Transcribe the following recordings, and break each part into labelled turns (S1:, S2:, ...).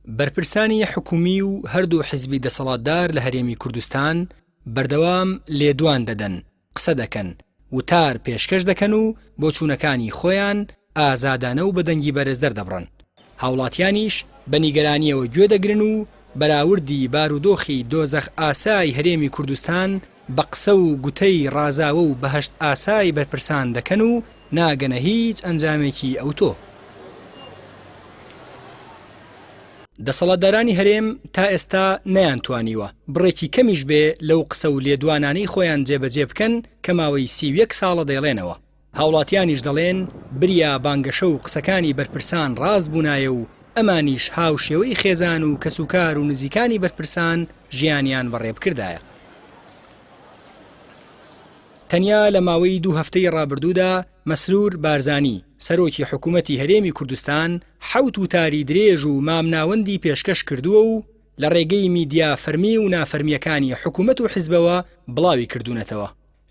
S1: بەرپرسانی حکومی و هەردوو حیزبی دەسەڵاتدار لە هەرێمی کوردستان بەردەوام لێدوان دەدەن، قسە دەکەن، وتار پێشکەش دەکەن و بۆچوونەکانی خۆیان ئازادانە و بە دەنگی بەرز دەردەبڕن. هاوڵاتیانیش بە نیگەرانییەوە گوێ دەگرن و بەراوردی بارودۆخی دۆزەخ ئاسای هەرێمی کوردستان بە قسە و گوتەی ڕازاوە و بەهەشت ئاسای بەرپرسان دەکەن و ناگەنە هیچ ئەنجامێکی ئەوتۆ. دەسەڵاتدارانی هەرێم تا ئێستا نەیانتوانیوە بڕێکی کەمیش بێ لەو قسە و لێدوانانەی خۆیان جێبەجێ بکەن کە ماوەی 31 ساڵە دەیڵێنەوە. هاوڵاتیانیش دەڵێن بریا بانگەشە و قسەکانی بەرپرسان ڕاست بوونایە و ئەمانیش هاوشێوەی خێزان و کەسوکار و نزیکانی بەرپرسان ژیانیان بەڕێبکردایە. تەنیا لە ماوەی دوو هەفتەی ڕابردوودا مەسرور بارزانی، سەرۆکی حکوومەتی هەرێمی کوردستان حەوت وتاری درێژ و مامناوەندی پێشکەش کردووە و لە ڕێگەی میدیا فەرمی و نافەرمییەکانی حکوومەت و حیزبەوە بڵاوی کردوونەتەوە.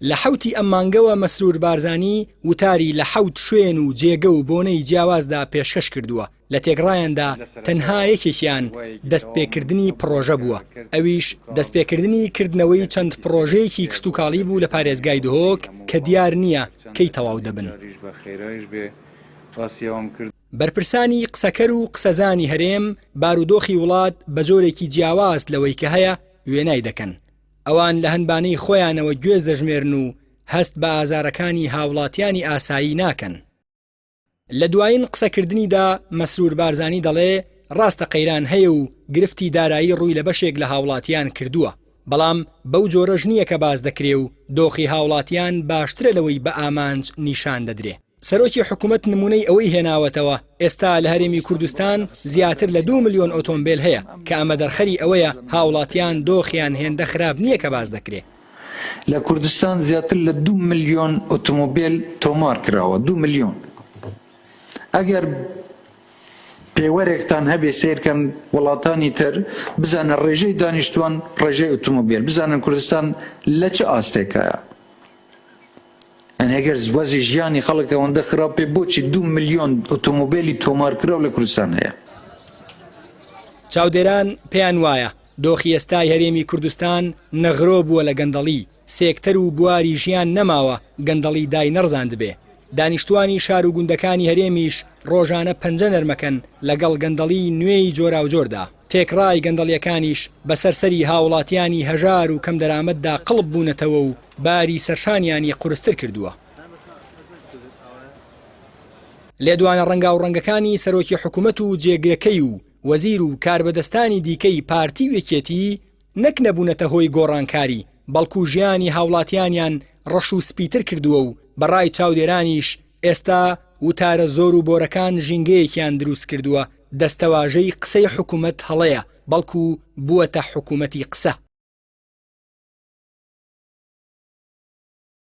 S1: لە حەوتی ئەم مانگەوە مەسرور بارزانی وتاری لە حەوت شوێن و جێگە و بۆنەی جیاوازدا پێشکەش کردووە، لە تێکڕایاندا تەنها یەکێکیان دەستپێکردنی پڕۆژە بووە، ئەویش دەستپێکردنی کردنەوەی چەند پڕۆژەیەکی کشتوکاڵی بوو لە پارێزگای دهۆک کە دیار نییە کەی تەواو دەبن. بەرپرسانی قسەکەر و قسەزانی هەرێم بارودۆخی وڵات بە جۆرێکی جیاواز لەوەی کە هەیە وێنای دەکەن، ئەوان لە هەنبانەی خۆیانەوە گوێز دەژمێرن و هەست بە ئازارەکانی هاوڵاتیانی ئاسایی ناکەن. لە دوایین قسەکردنیدا مەسرور بارزانی دەڵێ ڕاستە قەیران هەیە و گرفتی دارایی ڕووی لە بەشێک لە هاوڵاتیان کردووە، بەڵام بەو جۆرەش نییە کە باس دەکرێ و دۆخی هاوڵاتیان باشترە لەوەی بە ئامانج نیشان دەدرێ. سەرۆکی حکومەت نمونەی ئەوەی هێناوەتەوە ئێستا لە هەرێمی کوردستان زیاتر لە دوو ملیۆن ئۆتۆمبێل هەیە کە ئەمە دەرخەری ئەوەیە هاوڵاتیان دۆخیان هێندە خراپ نییە کە باس دەکرێ.
S2: لە کوردستان زیاتر لە دوو ملیۆن ئۆتۆمۆبێل تۆمار کراوە، دوو ملیۆن. ئەگەر پێوەرێکتان هەبێ سەیرکەن وڵاتانی تر بزانن ڕێژەی دانیشتوان ڕێژەی ئۆتۆمۆبێل بزانن کوردستان لە چ ئاستێکایە. یانی ئەگەر وەزی ژیانی خەڵک ئەوەندە خراپ بێ بۆچی دوو ملیۆن ئۆتۆمۆبێلی تۆمارکراو لە کوردستان هەیە؟
S1: چاودێران پێیان وایە دۆخی ئێستای هەرێمی کوردستان نغرۆ بووە لە گەندەڵی، سێکتەر و بواری ژیان نەماوە گەندەڵی داینەڕزاندبێ. دانیشتوانی شار و گوندەکانی هەرێمیش ڕۆژانە پەنجە نەرمەکەن لەگەڵ گەندەڵی نوێی جۆراوجۆردا. تێکڕای گەندەڵیەکانیش بەسەر سەری هاوڵاتیانی هەژار و کەمدەرامەتدا قڵپ بوونەتەوە و باری سەرشانیانی قورستر کردووە. لێدوانە ڕەنگاوڕەنگەکانی سەرۆکی حکومەت و جێگرەکەی و وەزیر و کاربەدەستانی دیکەی پارتی و یەکێتی نەک نەبوونەتە هۆی گۆڕانکاری، بەڵکو ژیانی هاوڵاتیانیان ڕەش و سپیتر کردووە و بە ڕای چاودێرانیش ئێستا وتارە زۆر و بۆرەکان ژینگەیەکیان دروست کردووە دەستەواژەی قسەی حکومەت هەڵەیە، بەڵکو بووەتە حکومەتی قسە.